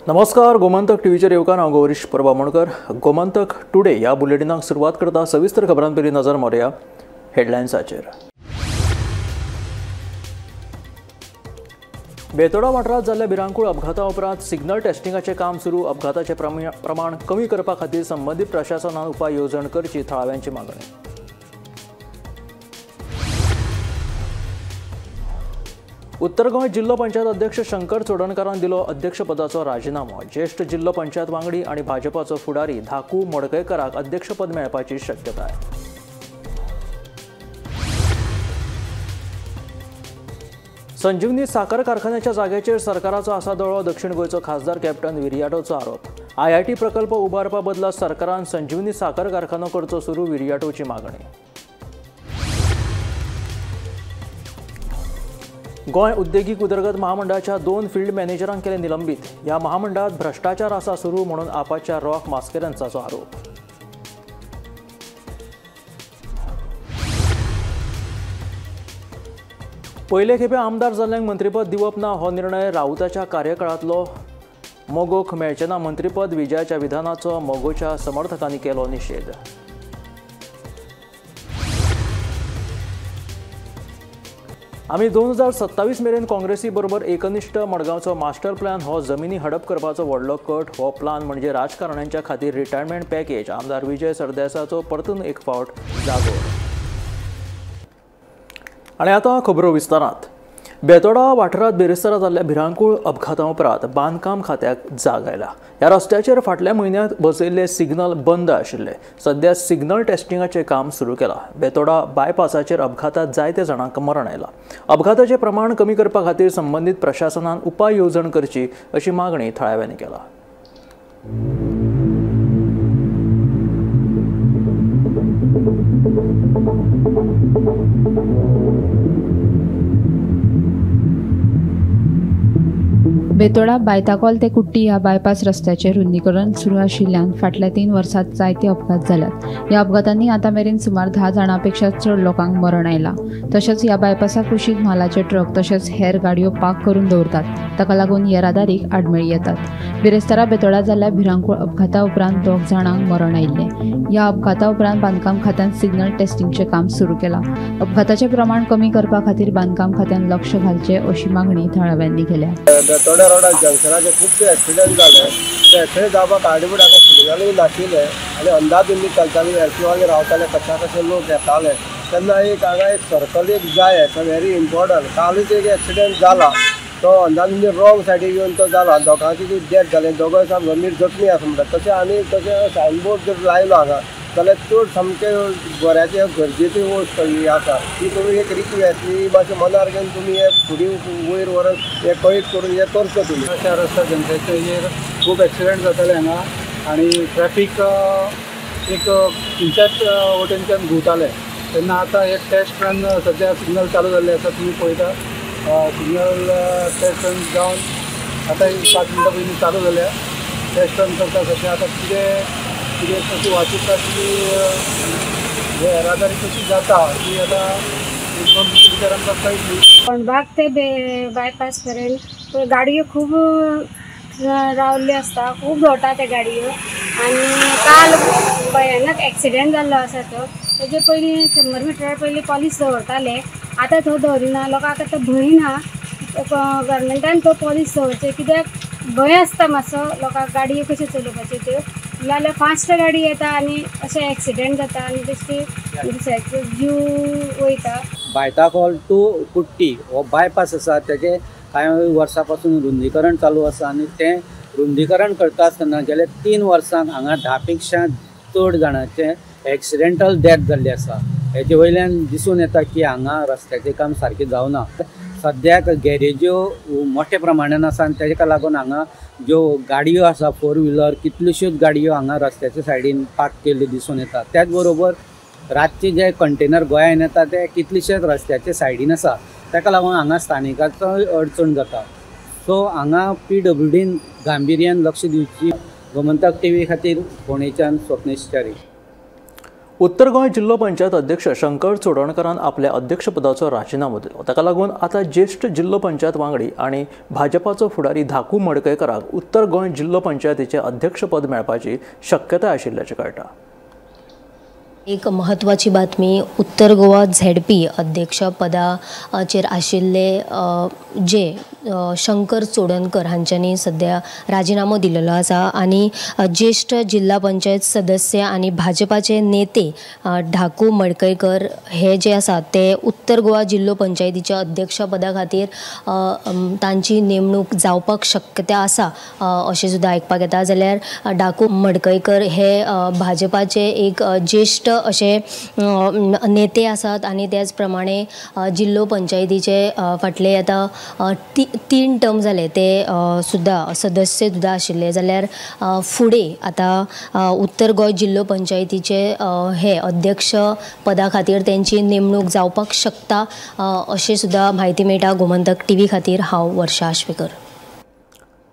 नमस्कार, गोमंतक टीव्हीचेर येवकार. हांव गौरीश परब आमोणकर. गोमंतक टुडे ह्या बुलेटिनाक सुरवात करता. सविस्तर खबरां पयलीं नजर मारुया हेडलायन्साचेर. बेतोडा वाठारांत जाल्ल्या भिरांकूळ अपघाता उपरांत सिग्नल टेस्टिंगाचें काम सुरू. अपघाताचें प्रमाण कमी करपा खातीर संबंदीत प्रशासनान उपाय येवजण करची, थळाव्यांची मागणी. उत्तर गोंय जिल्लो पंचायत अध्यक्ष शंकर चोडणकारान दिलो अध्यक्षपदाचो राजिनामो. ज्येष्ठ जिल्लो पंचायत वांगडी आनी भाजपाचो फुडारी धाकू मडकयकराक अध्यक्षपद मेळपाची शक्यताय. संजीवनी साखर कारखान्याच्या जाग्याचेर सरकाराचो आसा दोळो. दक्षिण गोंयचो खासदार कॅप्टन विरियाटोचो आरोप. आयआयटी प्रकल्प उबारपा बदला सरकारान संजीवनी साखर कारखानो करचो सुरू, विरियाटोची मागणी. गोंय उद्देगीक उदरगत महामंडळाच्या 2 फील्ड मॅनेजरांक केले निलंबीत. ह्या महामंडळात भ्रष्टाचार आसा सुरू म्हणून आपाच्या रॉक मास्केरन्साचो आरोप. पयले खेपे आमदार जाल्ल्यांक मंत्रीपद दिवप ना हो निर्णय राऊताच्या कार्यकाळांतलो. मगोक मेळचें ना मंत्रीपद, विजयाच्या विधानाचो मगोच्या समर्थकांनी केलो निशेध. आमी 2027 मेरेन काँग्रेसी बरोबर एकनिश्ठ. मडगांवचो मास्टर प्लॅन हो जमिनी हडप करपाचो व्हडलो कट. हो प्लान म्हणजे राजकारण्यांच्या खातीर रिटायरमेंट पॅकेज. आमदार विजय सरदेसाचो परतून एक फावट जागोर. आनी आतां खबरो विस्तारांत. बेतोडा वाठारांत बिरेस्तारा जाल्ल्या भिरांकूळ अपघाता उपरांत बांदकाम खात्याक जाग आयला. ह्या रस्त्याचेर फाटल्या म्हयन्यांत बसयल्ले सिग्नल बंद आशिल्ले. सद्या सिग्नल टेस्टिंगाचें काम सुरू केलां. बेतोडा बायपासाचेर अपघातात जायते जाणांक मरण आयलां. अपघाताचें प्रमाण कमी करपा खातीर संबंदीत प्रशासनान उपाय येवजण करची अशी मागणी थळाव्यांनी केला. बेतोडा बायताकोल ते कुट्टी ह्या बायपास रस्त्याचें रुंदीकरण सुरू आशिल्ल्यान फाटल्या 3 वर्सांत जायते अपघात जाल्यात. ह्या अपघातांनी आतां मेरेन सुमार 10 जाणां पेक्षा चड लोकांक मरण आयलां. तशेंच ह्या बायपासा कुशीक म्हालाचे ट्रक तशेंच हेर गाडयो पार्क करून दवरतात. ताका लागून येरादारीक आडमेळी येतात. बिरेस्तारा बेतोडा जाल्ल्या भिरांकूळ अपघाता उपरांत 2 जाणांक मरण आयिल्लें. ह्या अपघाता उपरांत बांदकाम खात्यान सिग्नल टेस्टिंगचें काम सुरू केलां. अपघाताचें प्रमाण कमी करपा खातीर बांदकाम खात्यान लक्ष घालचें अशी मागणी थळाव्यांनी केल्या. बेतोडा रोडार जंक्शनाचे खुबशे एक्सिडंट जाले. ते एक्सिडंट जावपाक कारणीभूत हांगा सिग्नलूय नाशिल्ले आनी अंदाधुंदी चलताली. एक्टिवांनी रावताले, कशा कशे लोक येताले. तेन्ना एक हांगा एक सर्कल एक जाय, व्हेरी इम्पॉर्टंट. कालूच एक एक्सिडंट जाला, तो अंदाधुंदी रॉंग सायडीक येवन तो जाला. दोगांची डेथ जाले, दोगांय सामके गंभीर जखमी आसा म्हणटा. तशें आनी तशें सायनबोर्ड जर लायलो हांगा जाल्यार चड सामकें बऱ्याचें गरजेची वस्त ही आसा. ती तुमी एक रिक्वेस्ट ही मातशें मनार घेवन तुमी हे फुडें वयर व्हरून हे कळीत करून हें करचो तुमी. अशा रस्ता जनतेचेर खूब एक्सिडंट जाताले हांगा आनी ट्रॅफीक एक खंयच्याच वटेनच्यान घुंवताले. तेन्ना आतां एक टेस्ट रन सद्या सिग्नल चालू जाल्ले आसा. तुमी पळयता सिग्नल टेस्ट रन जावन आतां 5 मिनटां पयलीं चालू जाल्या. टेस्ट रन करता सद्या. आतां कितें कितें कशी वाचूक ती येरादारी कशी जाता ती आतां 1-2 दीस भितर आमकां कळटली. कोंडबाग ते बायपास मेरेन गाडयो खूब रावल्ल्यो आसता, खूब दवरता ते गाडयो. आनी काल भयानक एक्सिडेंट जाल्लो आसा तो. तेजे पयलीं 100 मिटरा पयलीं पॉलीस दवरताले, आतां थंय दवरिना. लोकांक आतां भंय ना. गव्हर्मेंटान तो पॉलीस दवरचे, कित्याक भंय आसता मातसो लोकांक गाडयो कश्यो चलोवपाच्यो त्यो. नाजाल्यार फास्ट गाडी येता आनी अशें एक्सिडेंट जाता आनी बेश्टी दुसऱ्याचो जीव वयता. बायताकोल टू कुट्टी हो बायपास आसा, तेजें कांय वर्सां पासून रुंदीकरण चालू आसा आनी तें रुंदीकरण करता आसतना गेल्या 3 वर्सांक हांगा 10 पेक्षा चड जाणांचे एक्सिडेंटल डेथ जाल्ली आसा. हेजे वयल्यान दिसून येता की हांगा रस्त्याचें काम सारकें जावना. सद्याक गॅरेज्यो मोठ्या प्रमाणान आसा आनी तेका लागून हांगा ज्यो गाडयो आसा 4 व्हिलर कितल्योश्योच गाडयो हांगा रस्त्याच्या सायडीन पार्क केल्ल्यो दिसून येता. त्याच बरोबर रातचे जे कंटेनर गोंयान येता ते कितलेशेच रस्त्याच्या सायडीन आसा, ताका लागून हांगा स्थानिकाचो अडचण जाता. सो हांगा PWDन गांभिर्यान लक्ष दिवची. गोमंतक टीव्ही खातीर फोंडेच्यान स्वप्नेश च्यारी. उत्तर गोंय जिल्लो पंचायत अध्यक्ष शंकर चोडणकरान आपल्या अध्यक्षपदाचो राजिनामो दिलो. ताका लागून आतां ज्येश्ठ जिल्लो पंचायत वांगडी आनी भाजपाचो फुडारी धाकू मडकयकराक उत्तर गोंय जिल्लो पंचायतीचें अध्यक्षपद मेळपाची शक्यताय आशिल्ल्याचें कळटा. एक महत्वाची बातमी, उत्तर गोवा झेडपी अध्यक्षपदाचेर आशिल्ले जे शंकर चोडणकर हांच्यांनी सद्या राजिनामो दिलेलो आसा आनी ज्येश्ठ जिल्हा पंचायत सदस्य आनी भाजपाचे नेते ढाकू मडकयकर हे जे आसा ते उत्तर गोवा जिल्लो पंचायतीच्या अध्यक्षपदा खातीर तांची नेमणूक जावपाक शक्यता आसा अशें सुद्दां आयकपाक येता. जाल्यार ढाकू मडकयकर हे भाजपाचे एक ज्येश्ठ अशे नेते आसात आनी त्याच प्रमाणे जिल्लो पंचायतीचे फाटले आतां 3 टर्म जाले ते सुद्दां सदस्य सुद्दां आशिल्ले. जाल्यार फुडें आतां उत्तर गोंय जिल्लो पंचायतीचे हे अध्यक्ष पदा खातीर तेंची नेमणूक जावपाक शकता अशें सुद्दां म्हायती मेळटा. गोमंतक टीव्ही खातीर हांव वर्षा आश्वेकर.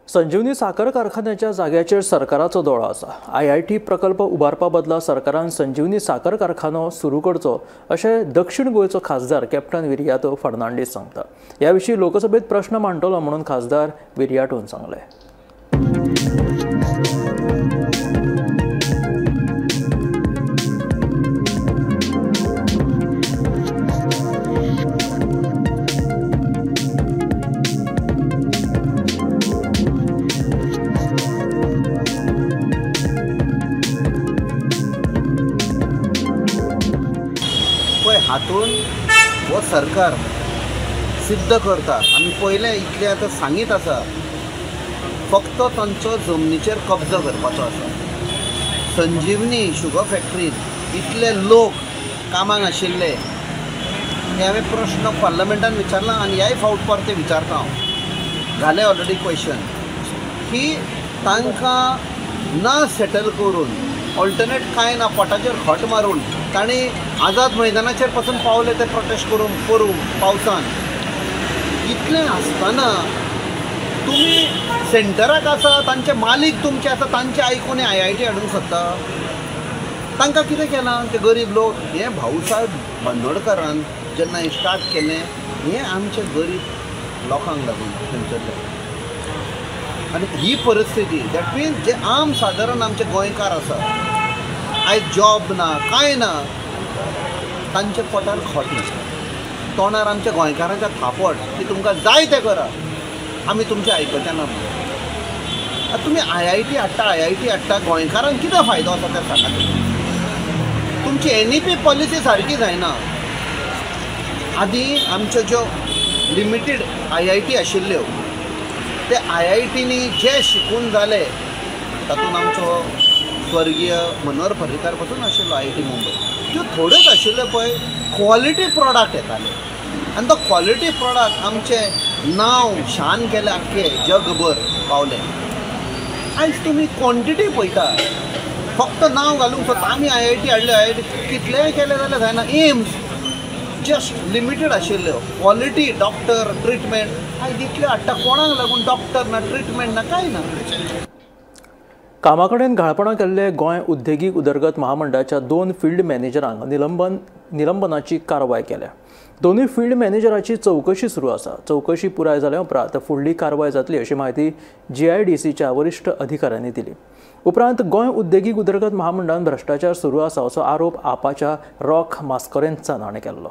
संजीवनी साखर कारखान्याच्या जाग्याचेर सरकाराचो दोळो आसा. IIT प्रकल्प उबारपा बदला सरकारान संजीवनी साखर कारखानो सुरू करचो अशें दक्षिण गोंयचो खासदार कॅप्टन विरियातो फर्नांडीस सांगता. ह्या विशीं लोकसभेत प्रश्न मांडटलो म्हणून खासदार विरियाटोन सांगलें. हातून हो सरकार सिद्ध करता. आमी पयलें इतलें आतां सांगीत आसा, फक्त तांचो जमनीचेर कब्जो करपाचो आसा. संजीवनी शुगर फॅक्टरीन इतले लोक कामाक आशिल्ले हे हांवें प्रश्न पार्लमेंटान विचारला आनी ह्याय फावट परते विचारता हांव. घाले ऑलरेडी क्वेश्चन की तांकां ना सेटल करून ऑल्टरनेट कांय ना, पोटाचेर खट मारून तांणी आझाद मैदानाचेर पासून पावले ते प्रोटेस्ट करून करूं पावसान. इतलें आसतना तुमी सेंटराक आसा, तांचे मालीक तुमचे आसा, तांचे आयकून IIT हाडूंक सोदता. तांकां कितें केलां ते गरीब लोक? हें भाऊसाहेब बांदोडकरान जेन्ना हें स्टार्ट केलें हें आमचे गरीब लोकांक लागून थंयसरले. आनी ही परिस्थिती that means जे आम सादारण आमचे गोंयकार आसा, आयज जॉब ना कांय ना, तांच्या पोटार खोट नासता, तोंडार आमच्या गोंयकारांच्या थापट की तुमकां जाय तें करा, आमी तुमचें आयकचे ना. आतां तुमी IIT हाडटा, IIT हाडटा, गोंयकारांक कितें फायदो आसा तें सांगा. तुमची NEP policy सारकी जायना. आदीं आमच्यो ज्यो लिमिटेड IIT आशिल्ल्यो ते IITनी जे शिकून जाले तातूंत आमचो स्वर्गीय मनोहर पर्रीकार पासून आशिल्लो IIT Mumbai, त्यो थोड्योच आशिल्ल्यो पळय क्वॉलिटी प्रॉडक्ट येताले आनी तो क्वॉलिटी प्रॉडक्ट आमचें नांव शान केलें आख्खें जगभर पावलें. आयज तुमी क्वॉन्टिटी पळयता, फक्त नांव घालूंक सोदता आमी IIT हाडल्यो, IIT कितलेंय केलें जाल्यार जायना. एम्स जस्ट लिमिटेड आशिल्ल्यो, क्वॉलिटी डॉक्टर ट्रिटमेंट आयज इतलें हाडटा, कोणाक लागून डॉक्टर ना, ट्रिटमेंट ना, कांय ना. कामा कडेन घाळपणां केल्ले गोंय उद्देगीक उदरगत महामंडळाच्या 2 फील्ड मॅनेजरांक निलंबनाची कारवाय केल्या. दोनूय फील्ड मॅनेजराची चवकशी सुरू आसा. चवकशी पुराय जाल्या उपरांत फुडली कारवाय जातली अशी म्हायती GIDCच्या वरिश्ठ अधिकाऱ्यांनी दिली. उपरांत गोंय उद्देगीक उदरगत महामंडळान भ्रश्टाचार सुरू आसा असो आरोप आपाच्या रॉक मास्करेन्सान हाणें केल्लो.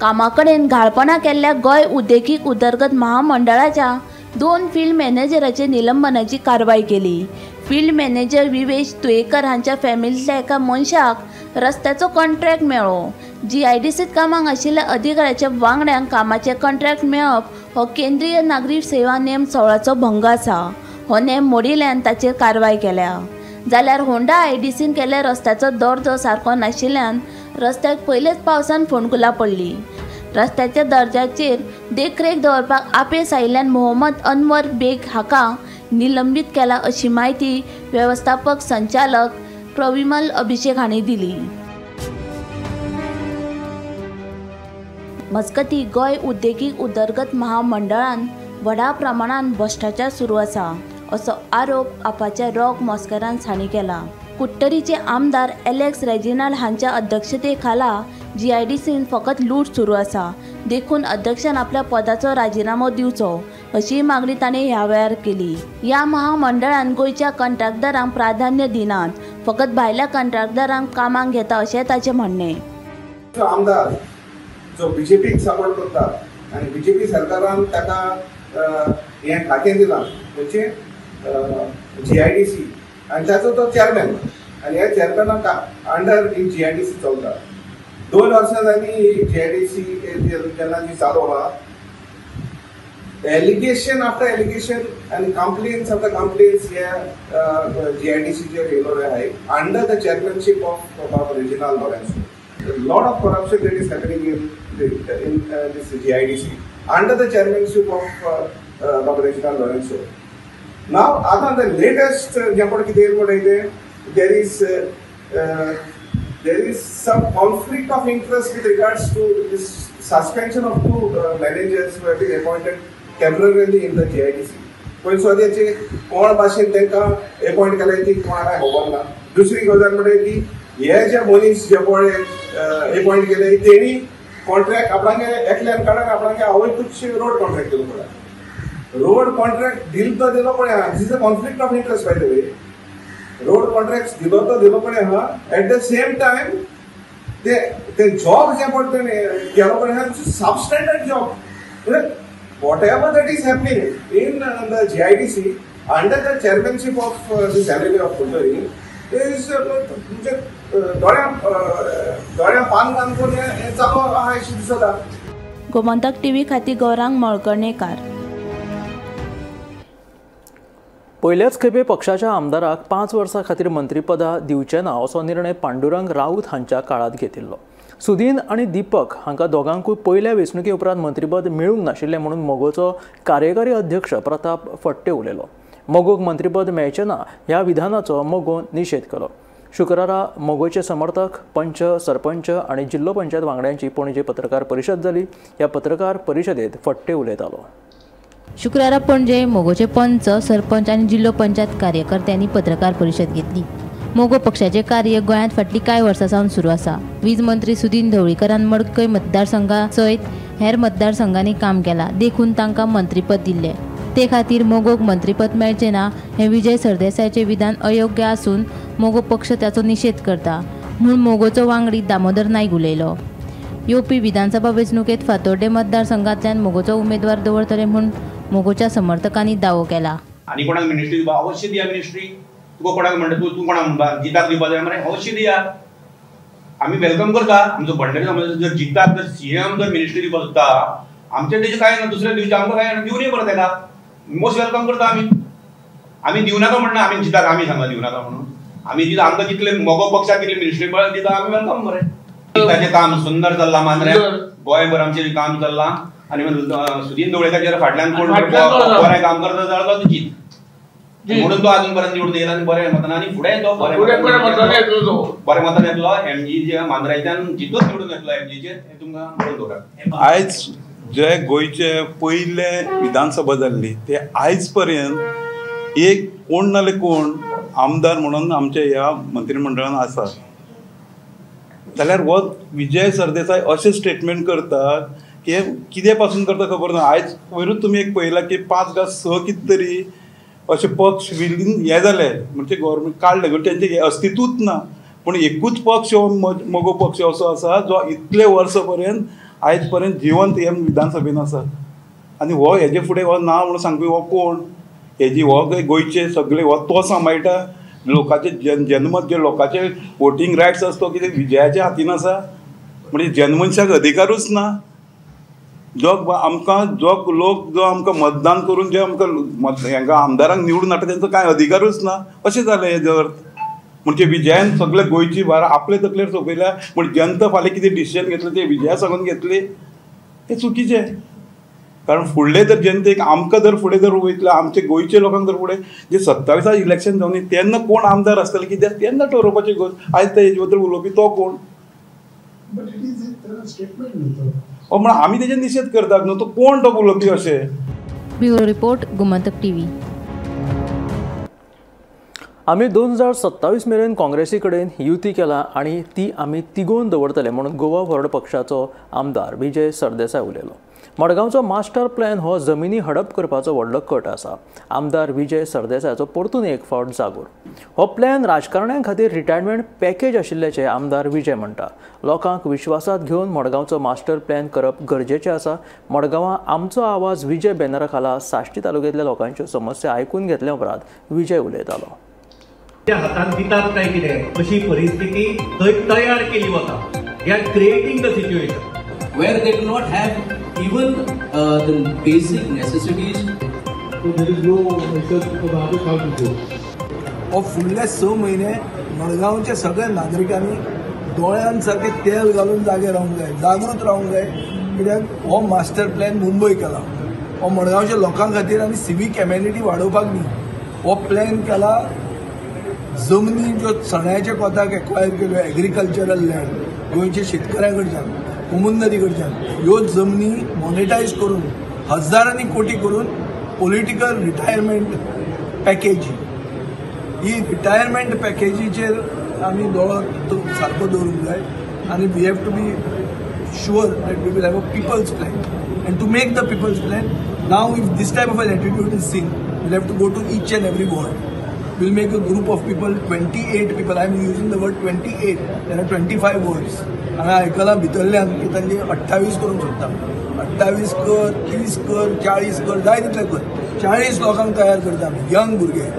कामा कडेन घाळपणां केल्ल्या गोंय उद्देगीक उदरगत महामंडळाच्या 2 फील्ड मॅनेजराचे निलंबनाची कारवाय केली. फील्ड मॅनेजर विवेश तुयेकर हांच्या फॅमिलींतल्या एका मनशाक रस्त्याचो कॉन्ट्रॅक्ट मेळ्ळो. GIDCत कामाक आशिल्ल्या अधिकाऱ्याच्या वांगड्यांक कामाचें कॉन्ट्रॅक्ट मेळप हो केंद्रीय नागरी सेवा नेम 16चो भंग आसा. हो नेम मोडिल्ल्यान ताचेर कारवाय केल्या. जाल्यार होंडा IDCन केल्ल्या रस्त्याचो दर्जो सारको नाशिल्ल्यान रस्त्याक पयलेच पावसान फोंडकुलां पडलीं. रस्त्याच्या दर्जाचेर देखरेख दवरपाक अपेस आयिल्ल्यान मोहम्मद अनवर बेग हाका निलंबीत केला अशी म्हायती वेवस्थापक संचालक प्रविमल अभिषेक हांणी दिली. मजगतीं गोंय उद्देगीक उदरगत महामंडळान व्हडा प्रमाणान भ्रश्टाचार सुरू आसा असो आरोप आपाच्या रॉक मॉस्करान हांणी केला. कुडटरीचे आमदार एलेक्स रेजिनाल्ड हांच्या अध्यक्षते खाला जीआयडीसीन फकत लूट सुरू आसा, देखून अध्यक्षान आपल्या पदाचो राजिनामो दिवचो अशी मागणी ताणें ह्या वेळार केली. ह्या महामंडळान गोंयच्या कंत्राटदारांक प्राधान्य दिनात, फकत भायल्या कंत्राटदारांक कामाक घेता अशें ताचें म्हणणें. आमदार जो बीजेपीक सपोर्ट करता आनी बीजेपी सरकारान ताका हें खातें दिलां म्हणजे जीआयडीसी आनी ताचो तो चेअरमॅन आनी ह्या चेअरमॅनाक अंडर ही जीआयडीसी चलता. 2 वर्सां जाली ही जीआयडीसी जेन्ना जी चालू आहा, एलिगेशन आफ्टर एलिगेशन आनी कंप्लेन्स आफ्टर कंप्लेन्स ह्या जीआयडीसीचेर येयलो आहाय under the chairmanship of Reginald Lourenco. Lot of corruption that is happening in this GIDC under the chairmanship of Dr. Reginald Lourenco. Now, आता the latest there is some conflict of interest with regards to this suspension of 2 managers who have been appointed temporarily in the GIDC. पयलीं सद्याचे कोण भाशेन तांकां appoint केल्या ती कोणाक खबर ना. दुसरी गजाल म्हणजे की हे जे मनीस जे पळय अपॉयंट केले तेणी कॉन्ट्रॅक्ट आपणागे एकल्यान काडून आपणागे आवयकूच रोड कॉन्ट्रॅक्ट दिलो पळय. रोड कॉन्ट्रॅक्ट दिलो तो दिलो पळय, this is a conflict of interest by the way. Road contract दिलो तो दिलो पळय आहा, एट the same time ते जॉब जे पळय तेणें केलो पळय आहा सबस्टँडर्ड जॉब. म्हणजे whatever that is happening in the GIDC under the chairmanship of this MLA of Curtorim is म्हणजे दोळ्या पान कान करून हें चालू आहा अशें दिसता. गोमंतक टीव्ही खातीर गौरांग मळकर्णेकार. पयल्याच खेपे पक्षाच्या आमदाराक 5 वर्सां खातीर मंत्रीपदां दिवचें ना असो निर्णय पांडुरंग राऊत हांच्या काळांत घेतिल्लो. सुदीन आनी दीपक हांकां दोगांकूय पयल्या वेंचणुके उपरांत मंत्रीपद मेळूंक नाशिल्लें म्हणून मगोचो कार्यकारी अध्यक्ष प्रताप फडते उलयलो. मगोक मंत्रीपद मेळचें ना ह्या विधानाचो मगोन निशेध केलो. शुक्रारा मगोचे समर्थक पंच, सरपंच आनी जिल्लो पंचायत वांगड्यांची पणजे पत्रकार परिशद जाली. ह्या पत्रकार परिशदेंत फडते उलयतालो. शुक्रारा पणजे मगोचे पंच, सरपंच आनी जिल्लो पंचायत कार्यकर्त्यांनी पत्रकार परिशद घेतली. मगो पक्षाचे कार्य गोंयांत फाटलीं कांय वर्सां सावन सुरू आसा. वीज मंत्री सुदीन ढवळीकरान मडकय मतदारसंघा सयत हेर मतदारसंघांनी काम केलां, देखून तांकां मंत्रीपद दिल्लें. ते खातीर मगोक मंत्रीपद मेळचें ना हें विजय सरदेसायाचें विधान अयोग्य आसून मगो पक्ष ताचो निशेध करता म्हूण मगोचो वांगडी दामोदर नायक उलयलो. येवपी विधानसभा वेंचणुकेंत फातोड्डें मतदारसंघांतल्यान मगोचो उमेदवार दवरतले म्हूण मगोच्या समर्थकांनी दावो केला. आनी कोणाक मिनिस्ट्री दिवपा अवश्य दिया मिनिस्ट्री, तुका कोणाक म्हणटा तूं तूं कोणाक म्हणपा जिताक दिवपा जाय मरे, अवश्य दिया, आमी welcome करता. आमचो भंडारी समाज जर जिताक जर सीएम जर मिनिस्ट्री दिवपा सोदता आमचे तेजें कांय ना, दुसऱ्या दिवचें आमकां कांय ना, दिवनय परत येता, मोस्ट welcome करता आमी. आमी दिवनाका म्हणना, आमी जिताक आमी सांगला दिवनाका म्हणून, आमी दिता आमकां जितले मगो पक्षाक कितले मिनिस्ट्री दिता आमी welcome मरे. ताचें काम सुंदर चल्लां मांद्र्यां, गोंयभर आमचें काम चल्लां आनी सुदीन ढवळीकाचेर फाटल्यान कोण बरें काम करता जाल्यार तो जीत म्हणून तो अजून पर्यंत निवडून येयला आनी बरें मतान आनी फुडें तो बरें मतान येतलो. एमजी मांद्र्याच्यान जितूच निवडून येतलो एमजीचेर हें तुमकां म्हणून दवरात. आयज जे गोंयचे पयले विधानसभा जाल्ली ते आयज पर्यंत एक कोण नाल्यार कोण आमदार म्हणून आमच्या ह्या मंत्रिमंडळान आसा, जाल्यार हो विजय सरदेसाय अशें स्टेटमेंट करतात की कितें पासून करता खबर ना. आयज वयरूच तुमी एक पळयलां की 5 काय 6 कितें तरी अशे पक्ष विलीन हे जाले, म्हणजे गव्हर्मेंट काडले, तेंचें अस्तित्वूच ना. पूण एकूच पक्ष हो मगो पक्ष असो आसा जो इतले वर्सां पर्यंत आयज पर्यंत जिवंत हे विधानसभेन आसा. आनी हो हेजे फुडें हो ना म्हणून सांगपी हो कोण, हेजी हो गोंयचे सगळे हो तो सांबाळटा लोकांचे जनमत, जे लोकांचे वोटींग रायट्स आसा तो कितें विजयाच्या हातीन आसा, म्हणजे जनमनशाक अधिकारूच ना. जो आमकां जो लोक जो आमकां मतदान करून जे आमकां हांकां आमदारांक निवडून हाडटा तेंचो कांय अधिकारूच ना अशें जालें हेजो अर्थ. म्हणजे विजयान सगळे गोंयची भार आपले तकलेर सोंपयल्या, पूण जनता फाल्यां कितें डिसिजन घेतलें तें विजया सांगून घेतली, हें चुकीचें. कारण फुडले जर जनतेक आमकां जर फुडें जर वयतले आमचे गोंयचे लोकांक जर फुडें जे 27 इलेक्शन जावन तेन्ना कोण आमदार आसतले कित्याक तेन्ना ठरोवपाची गोश्ट. आयज ते हेजे बद्दल उलोवपी तो कोण, म्हणून आमी तेजेर निशेध करतात न्हू, तो कोण तो उलोवपी अशें. Bureau report, Gomantak TV. आमी 2027 मेरेन काँग्रेसी कडेन युती केला आनी ती आमी तिगोवन दवरतले म्हणून गोवा फॉरवर्ड पक्षाचो आमदार विजय सरदेसाय उलयलो. मडगांवचो मास्टर प्लॅन हो जमिनी हडप करपाचो व्हडलो कट आसा. आमदार विजय सरदेसायाचो परतून एक फावट जागोर. हो प्लॅन राजकारण्यां खातीर रिटायरमेंट पॅकेज आशिल्ल्याचें आमदार विजय म्हणटा. लोकांक विश्वासात घेवन मडगांवचो मास्टर प्लॅन करप गरजेचें आसा. मडगांवां आमचो आवाज विजय बॅनरा खाला साश्टी तालुक्यांतल्या लोकांच्यो समस्या आयकून घेतल्या उपरांत विजय उलयतालो. हातान दितात काय कितें अशी परिस्थिती थंय तयार केली वता. They are creating the situation where they do not have even the basic necessities. So there is no research for the others how to go. हो फुडले 6 म्हयने मडगांवच्या सगळ्या नागरिकांनी दोळ्यांसारखे तेल घालून जागे रावंक जाय, जागृत रावंक जाय. कित्याक हो मास्टर प्लॅन मुंबय केला, हो मडगांवच्या लोकां खातीर आनी सिवीक एमेनिटी वाडोवपाक न्ही. हो प्लॅन केला जमनी ज्यो सण्याच्या कोताक एक्वायर केल्यो, एग्रीकल्चरल लँड गोंयच्या शेतकऱ्यां कडच्यान, कोमुंदरी कडच्यान ह्यो जमनी मॉनिटायज करून हजारांनी कोटी करून पॉलिटिकल रिटायरमेंट पॅकेजी, ही रिटायरमेंट पॅकेजीचेर आमी दोळो सारको दवरूंक जाय आनी we have to be sure that we will have a people's plan. And to make the people's plan now if this type of an attitude is seen, we'll have to go to each and every ward. We'll make a group of people, 28 people. I'm using the word 28. There are 25 words. हांवें आयकलां भितरल्यान की तांणी 28 करूंक सोदता. 28 कर, 30 कर, 40 कर, जाय तितले कर. 40 लोकांक तयार करता आमी, यंग भुरगे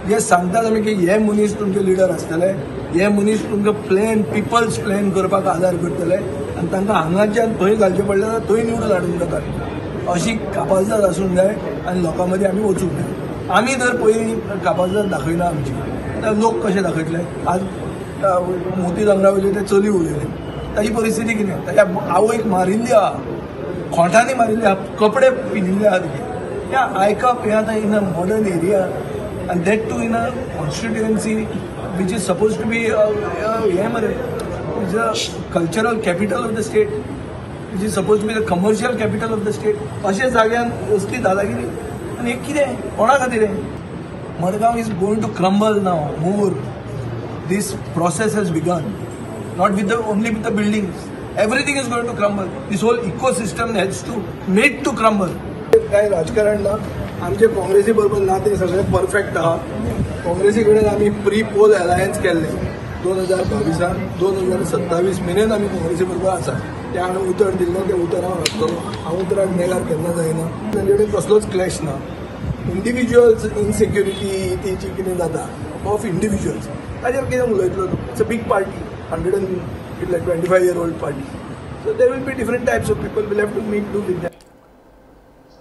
जे सांगतात आमी की हे मनीस तुमचे लिडर आसतले, हे मनीस तुमकां प्लॅन, पिपल्स प्लॅन करपाक आदार करतले आनी तांकां हांगाच्यान थंय घालचें पडलें जाल्यार थंय निवडून हाडूंक जाता. अशी कापाजदाद आसूंक जाय आनी लोकां मदीं आमी वचूंक जाय. आमी जर पयलीं कापाजदाद दाखयना आमची, जाल्यार लोक कशे दाखयतले? आज मोती दोंगरा वयले ते चली उलयले, ताजी परिस्थिती कितें? ताज्या आवयक मारिल्ली आहा, खोंटांनी मारिल्ली आहा, कपडे पिनिल्ले आहा तिचे. हें आयकप हें आतां इन अ मॉडर्न एरिया आनी that too in a constituency which is suppose to be हें मरे, is a cultural capital of the state, which is suppose to be the commercial capital of the state. अशा जाग्यान असली दादागिरी आनी हें कितें, कोणा खातीर हें? Madgaon is going to crumble now more. This process has begun, not with the only with the buildings, everything is going to crumble. This whole ecosystem has to made to crumble. काय राजकारण ना, आमचे काँग्रेसी बरोबर नातें सगळें perfect आहा. काँग्रेसी कडेन आमी प्री पोल अलायन्स केल्लें 2022 2027 मेरेन आमी काँग्रेसी बरोबर आसा. ते हांवें उतर दिल्लें, तें उतर हांव राखतलो. हांव उतराक नेगार केन्ना जायना. तांचे कडेन कसलोच क्लॅश ना. इंडिविज्युअल्स इनसेक्युरिटी ती जी कितें जाता ऑफ इंडिविज्युअल्स, ताजेर कितें उलयतलो तूं? It's a big party, 125-year-old party. So there will be different types of people, will have to make do with that.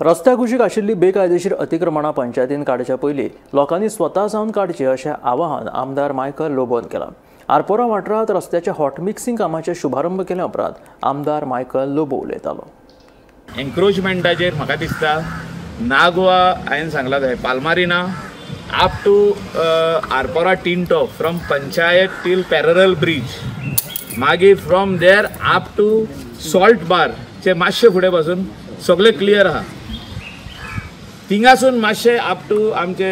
रस्त्या कुशीक आशिल्ली बेकायदेशीर अतिक्रमणां पंचायतीन काडच्या पयलीं लोकांनी स्वता जावन काडची अशें आवाहन आमदार मायकल लोबोन केलां. आरपोरा वाठारांत रस्त्याच्या हॉट मिक्सिंग कामाचें शुभारंभ केल्या उपरांत आमदार मायकल लोबो उलयतालो. एन्क्रोचमेंटाचेर म्हाका दिसता नागवा हांवें सांगलां थंय Palmarina up to Arpora Tinto from panchayat till parallel bridge, मागीर from there up to salt bar चे मातशे फुडें पासून सगळें क्लियर आहा. थिंगासून मातशें अप टू आमचे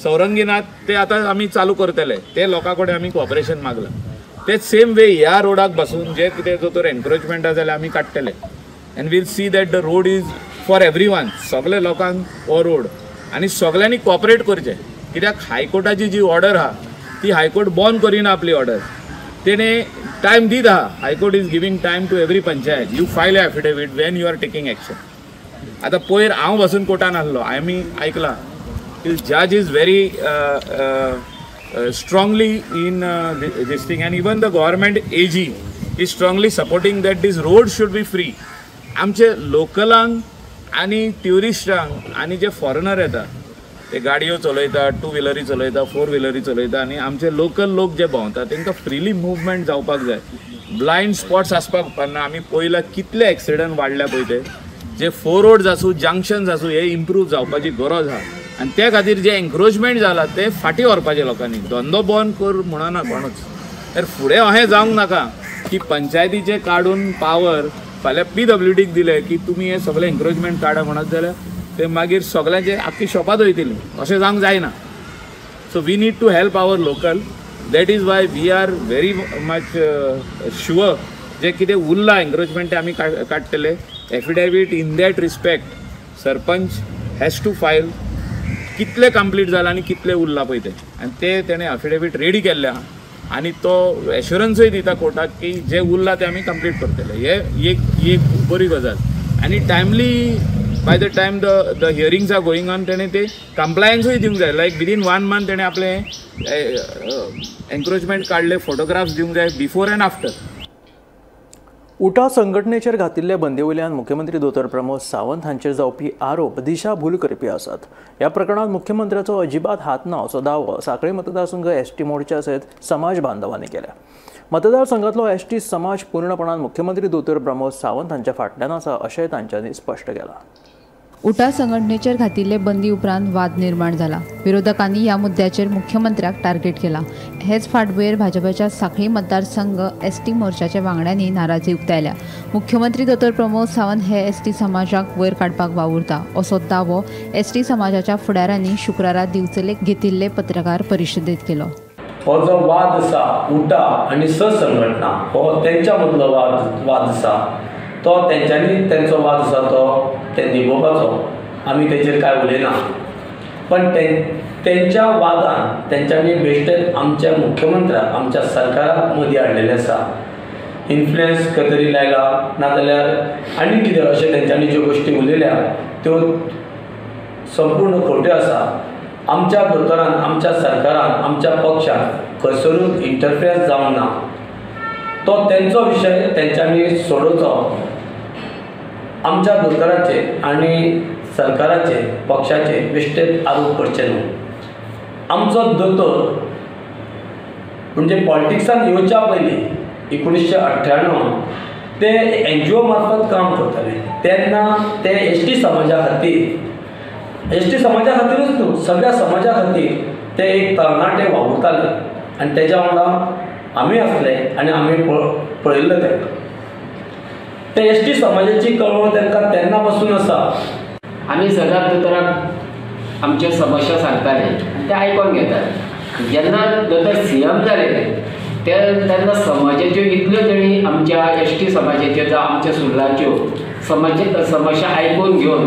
चौरंगीनाथ ते आतां आमी चालू करतले, ते लोकां कडेन आमी कॉपरेशन मागलां. ते सेम वे ह्या रोडाक बसून जे कितें जो तर एन्क्रोचमेंट आसा जाल्यार आमी काडटले and we'll see that the road is for every one. सगळे लोकांक हो रोड आनी सगळ्यांनी कॉपरेट करचें, कित्याक हायकोर्टाची जी ऑर्डर आहा ती हायकोर्ट बॉन्ड करिना आपली ऑर्डर, तेणें टायम दीत आहा. High court is giving time to every panchayat, you file a affidavit when you are taking action. आतां पयर हांव बसून कोर्टान आहलो, आमी आयकलां की जज is very strongly in this thing and even the government A G is strongly supporting that this road should be free. आमचे लोकलांक आनी ट्युरिस्टांक आनी जे फॉरेनर येता ते गाडयो चलयता, टू व्हिलरी चलयता, फोर व्हिलरी चलयता आनी आमचे लोकल लोक जे भोंवता तांकां फ्रिली मुवमेंट जावपाक जाय. ब्लायंड स्पॉट्स आसपाक उपकारना. आमी पळयला कितले एक्सिडंट वाडल्या पळय, ते जे फोर रोड्स आसूं, जंक्शन्स आसूं, हे इम्प्रूव जावपाची गरज आहा आनी त्या खातीर जे एन्क्रोचमेंट जाला ते फाटीं व्हरपाचें लोकांनी. धंदो बंद कर म्हणना कोणूच, तर फुडें अशें जावंक नाका की पंचायतीचें काडून पावर फाल्यां पीडब्ल्यूडीक दिले की तुमी हे सगळे एन्क्रोचमेंट काडा म्हणत जाल्यार ते मागीर सगळ्यांचे आख्खी शॉपांत वयतली, अशें जावंक जायना. So we need to help our local. That is why we are very much sure जे कितें उरलां एन्क्रोचमेंट आमी काडटले. Affidavit in that respect sarpanch has to file कितले कंप्लीट जाला आनी कितले उरला पळय तें, आनी ते तेणें एफिडेवीट रेडी केल्लें आहा आनी तो एश्युरन्सूय दिता कोर्टाक की जे उरला ते आमी कंप्लीट करतले. हे एक बरी गजाल. आनी timely by the time the hearings are going on तेणें ते कंप्लायन्सूय दिवंक जाय. लायक विदीन 1 मंथ तेणें आपलें एन्क्रोचमेंट काडले, फोटोग्राफ्स दिवंक जाय बिफोर एंड आफ्टर. उटा संघटनेचेर घातिल्ले बंदी वयल्यान मुख्यमंत्री दोतोर प्रमोद सावंत हांचेर जावपी आरोप दिशाभूल करपी आसात. ह्या प्रकरणांत मुख्यमंत्र्याचो अजिबात हात ना असो दावो सांखळी मतदारसंघ एसटी मोर्चा सयत समाज बांधवांनी केला. मतदारसंघातलो एसटी समाज पूर्णपणान मुख्यमंत्री दोतोर प्रमोद सावंत हांच्या फाटल्यान आसा अशेंय तांच्यांनी स्पश्ट केलां. उटा संघटनेचेर घातिल्ले बंदी उपरांत वाद निर्माण जाला. विरोधकांनी ह्या मुद्द्याचेर मुख्यमंत्र्याक टार्गेट केला. हेच फाटभुंयेर भाजपाच्या सांखळी मतदारसंघ एसटी मोर्चाच्या वांगड्यांनी नाराजी उक्तायल्या. मुख्यमंत्री दोतोर प्रमोद सावंत हे एसटी समाजाक वयर काडपाक वावुरता असो दावो एसटी समाजाच्या फुडाऱ्यांनी शुक्रारा दिवचले घेतिल्ले पत्रकार परिशदेंत केलो. हो जो वाद आसा उटा आनी संघटना हो तेंच्या मदलो वाद आसा, तो तेंच्यांनी तेंचो वाद आसा तो ते निभोवपाचो, आमी तेचेर कांय उलयना. पण तेंच्या वादान तेंच्यांनी बेश्टेच आमच्या मुख्यमंत्र्याक आमच्या सरकाराक मदीं हाडलेलें आसा. इन्फ्लुयन्स खंय तरी लायला नाजाल्यार आनी कितें अशें तेंच्यांनी ज्यो गोश्टी उलयल्या त्यो संपूर्ण खोट्यो आसा. आमच्या दोतोरान आमच्या सरकारान आमच्या पक्षान खंयसरूच इंटरफियरन्स जावंक ना. तो तेंचो विशय तेंच्यांनी सोडोवचो. आमच्या दोतोराचे आनी सरकाराचे पक्षाचे बेश्टेच आरोप करचे न्हू. आमचो दोतोर म्हणजे पॉलिटिक्सान येवच्या पयलीं 1998 ते एनजीओ मार्फत काम करताले तेन्ना ते एसटी समाजा खातीर, एसटी समाजा खातीरूच न्हू सगळ्या समाजा खातीर ते एक तरणाटे वावुरताले आनी तेज्या वांगडा आमी आसले आनी आमी पळयल्ले तांकां. ते एसटी समाजाची कळवळ तांकां तेन्ना पासून आसा. आमी सदांच दोतोराक आमच्यो समस्या सांगताले आनी ते आयकोन घेताले. जेन्ना दोतोर सीएम जाले तेन्ना समाजाच्यो इतल्यो तेणी आमच्या एसटी समाजाच्यो जावं आमच्या सुर्लाच्यो समस्या आयकून घेवन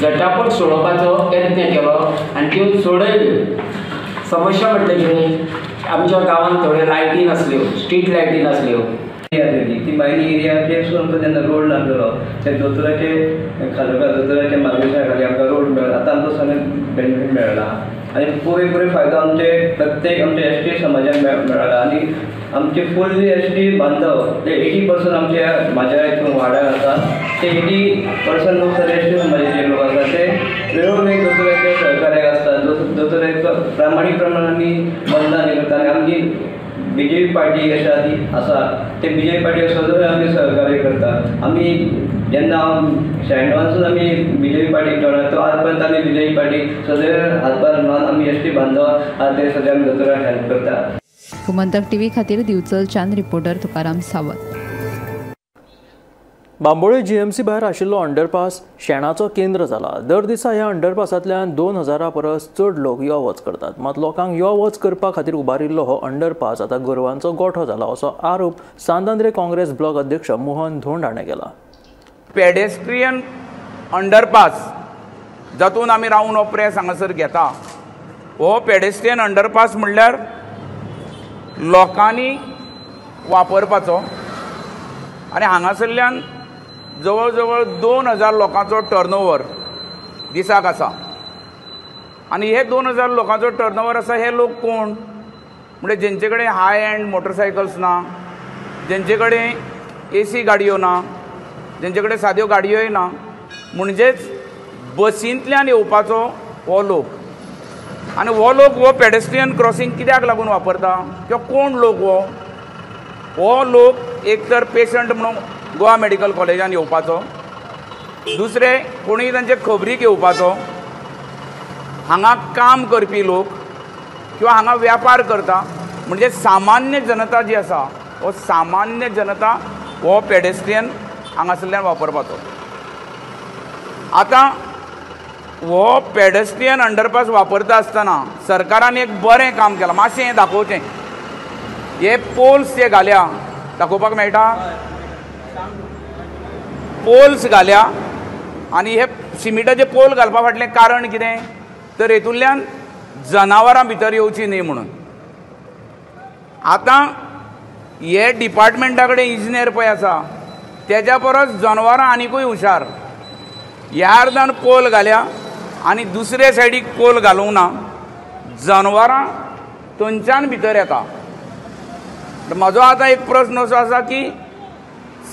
झटापट सोडोवपाचो यत्न केलो आनी त्यो सोडयल्यो. समस्या म्हटलें कितें, आमच्या गांवांत थोड्यो लायटी नासल्यो, स्ट्रीट लायटी नासल्यो. ती मायनी एरियाचेर आमकां जेन्ना रोड लागलेलो ते दोतोराचे खालोखाल दोतोराच्या मार्गदर्शना खाली आमकां रोड मेळ्ळो. आतां आमकां सगळें बेनिफीट मेळ्ळा आनी पुरेपुरे फायदो आमचे प्रत्येक आमच्या एस टी समाजाक मेळ्ळा. आनी आमचे फुल्ली एस टी बांधव ते 80% आमच्या म्हाज्या हितून वाड्यार आसा ते 80% लोक सगळे एस टी समाजाचे लोक आसा. ते वेळोवेळी दोतोराच्या सहकार्याक आसता. दोतोराचो प्रामाणीक प्रमाण आमी बंदां करता आनी आमची बीजेपी पार्टी अशा ती आसा ते बीजेपी पार्टी सगळें आमी सहकार्य करता. आमी जेन्ना 96 आमी बीजेपी पार्टीक जोडला तो आज पर्यंत आमी बीजेपी पार्टी सगळे हातभार लावन आमी एस टी बांधव आहा ते सगळे आमी दोतोराक हेल्प करता. गोमंतक टीव्ही खातीर दिवचलच्यान रिपोर्टर तुकाराम सावंत. बांबोळे जीएमसी भायर आशिल्लो अंडरपास शेणाचो केंद्र जाला. दर दिसा ह्या अंडरपासांतल्यान 2000 परस चड लोक यो वच करतात. मात लोकांक यो वच करपा खातीर उबारिल्लो हो अंडरपास आतां गोरवांचो गोठो जाला असो आरोप सांत आंद्रे काँग्रेस ब्लॉक अध्यक्ष मोहन धोंड हाणें केला. पेडेस्ट्रियन अंडरपास जातून आमी रावून हो प्रेस हांगासर घेता, हो पेडेस्ट्रियन अंडरपास म्हणल्यार लोकांनी वापरपाचो आनी हांगासरल्यान जवळ जवळ 2000 लोकांचो टर्नओवर दिसाक आसा. आनी हे 2000 लोकांचो टर्नओवर आसा, हे लोक कोण म्हणजे जेंचे कडेन हाय एंड मोटरसायकल्स ना, जेंचे कडेन एसी गाडयो ना, जेंचे कडेन साद्यो गाडयोय ना, म्हणजेच बसींतल्यान येवपाचो हो लोक. आनी हो लोक हो पेडेस्ट्रियन क्रॉसिंग कित्याक लागून वापरता किंवा कोण लोक हो हो लोक एक तर पेशंट म्हणून गोवा मेडिकल कॉलेजान येवपाचो, दुसरे कोणूय तांचे खबरीक येवपाचो, हांगा काम करपी लोक किंवा हांगा व्यापार करता, म्हणजे सामान्य जनता जी आसा हो सामान्य जनता हो पेडेस्ट्रियन हांगासरल्यान वापरपाचो. आतां हो पेडेस्ट्रियन अंडरपास वापरता आसतना सरकारान एक बरें काम केलां. मातशें हें दाखोवचें, हे पोल्स जे घाल्या दाखोवपाक मेळटा, पोल्स घाल्या आनी हे सिमिटाचे पोल घालपा फाटलें कारण कितें तर हेतूंतल्यान जनावरां भितर येवचीं न्ही म्हणून. आतां हे डिपार्टमेंटा कडेन इंजिनियर पळय आसा तेज्या परस जनावरां आनिकूय हुशार. ह्या अर्दान पोल घाल्या आनी दुसरे सायडीक पोल घालूंक ना, जनावरां थंयच्यान भितर येता. म्हजो आतां एक प्रस्न असो आसा की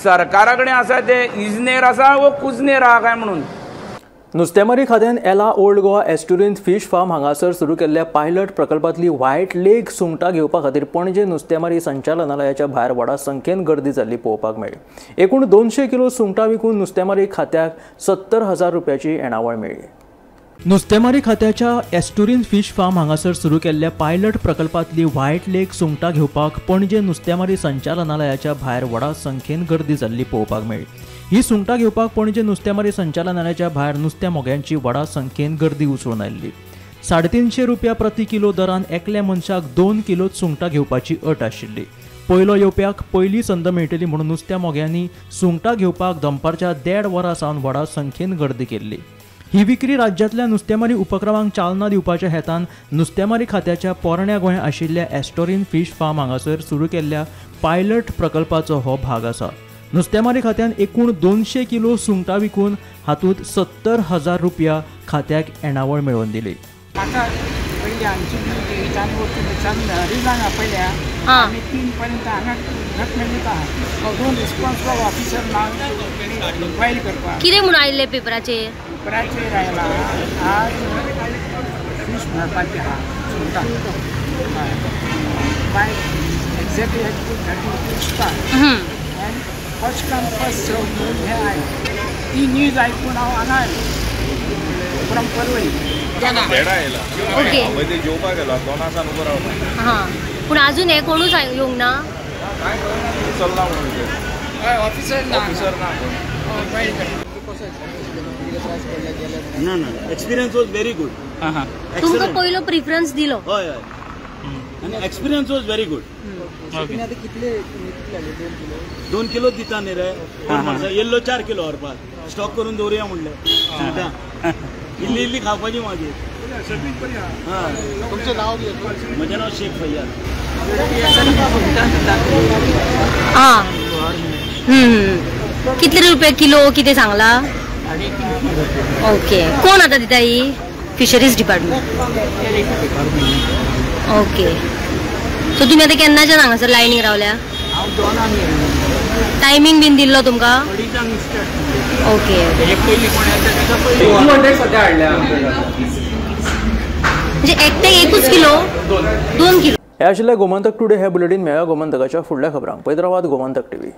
सरकारा कडेन आसा ते इंजिनियर आसा वो कुजनेर आहा काय म्हणून. नुस्तेमारी खात्यान Ela old Goa estuarine fish farm हांगासर सुरू केल्ल्या पायलट प्रकल्पांतली व्हायट लेग सुंगटां घेवपा खातीर पणजे नुस्तेमारी संचालनालयाच्या भायर व्हडा संख्येन गर्दी जाल्ली पळोवपाक मेळ्ळी. एकूण 200 किलो सुंगटां विकून नुस्तेमारी खात्याक 70,000 रुपयाची येणावळ मेळ्ळी. नुस्तेमारी खात्याच्या एस्टुरीन फिश फार्म हांगासर सुरू केल्ल्या पायलट प्रकल्पांतली व्हायट लेग सुंगटां घेवपाक पणजे नुस्तेमारी संचालनालयाच्या भायर व्हडा संख्येन गर्दी जाल्ली पळोवपाक मेळ्ळी. ही सुंगटां घेवपाक पणजे नुस्तेमारी संचालनालयाच्या भायर नुस्त्या मोग्यांची व्हडा संख्येन गर्दी उसळून आयिल्ली. 350 रुपया प्रति किलो दरान एकल्या मनशाक 2 किलो सुंगटां घेवपाची अट आशिल्ली. पयलो येवप्याक पयली संद मेळटली म्हणून नुस्त्या मोग्यांनी सुंगटां घेवपाक दनपारच्या 1.5 वरां सावन व्हडा संख्येन गर्दी केल्ली. ही विक्री राज्यांतल्या नुस्तेमारी उपक्रमांक चालना दिवपाच्या हेतान नुस्तेमारी खात्याच्या पोरण्या गोंय आशिल्ल्या एस्टोरीन फिश फार्म हांगासर सुरू केल्ल्या पायलट प्रकल्पाचो हो भाग आसा. नुस्तेमारी खात्यान एकूण 200 किलो सुंगटां विकून हातूंत 70,000 रुपया खात्याक येणावळ मेळोवन दिली. म्हाका पयलीं आमची आपयल्या आमी 3 पर्यंत हांगा उदक आहा. दोन रिस्पॉन्सिबल ऑफिसर ना इन्क्वायरी करपाक. कितें म्हणून आयिल्ले पेपराचेर? पेपराचेर आयला आज फीश मेळपाची आहा सुंगटां. बाय exactly 2:30 start and first come first serve म्हणून हें आयलें. ती न्यूज आयकून हांव हांगा आयलो फ्रॉम परवरी. ओके जेवपाक गेला 2 उबो रावला. हां, पूण अजून हे कोणूच येवंक ना. चल्ला म्हणून ऑफिसर ना, ऑफिसर ना. ना ना, एक्सपिरियन्स वॉज व्हेरी गुड. तुमकां पयलो प्रिफरन्स दिलो? हय हय, आनी एक्सपिरियन्स वॉज व्हेरी गुड. कितले 2 किलो दिता न्ही रे, येल्लो 4 किलो व्हरपाक स्टॉक करून दवरुया म्हणलें. सुंगटां इल्ली इल्ली खावपाची मागीर. तुमचें नांव कितें? म्हजें नांव शेख फैयाज. आं, कितले रुपये किलो कितें सांगला? ओके, कोण आतां दिता ही? Fisheries department. Okay, so तुमी आतां केन्नाच्यान हांगासर लायनीक रावल्या? टायमींग बीन दिल्लो तुमकां? ओके. म्हणजे एकटे 1 किलो 2 किलो. हे आशिल्ले गोमंतक टुडे हे बुलेटीन. मेळ्या गोमंतकाच्या फुडल्या खबरांक पळयत रावात गोमंतक टीव्ही.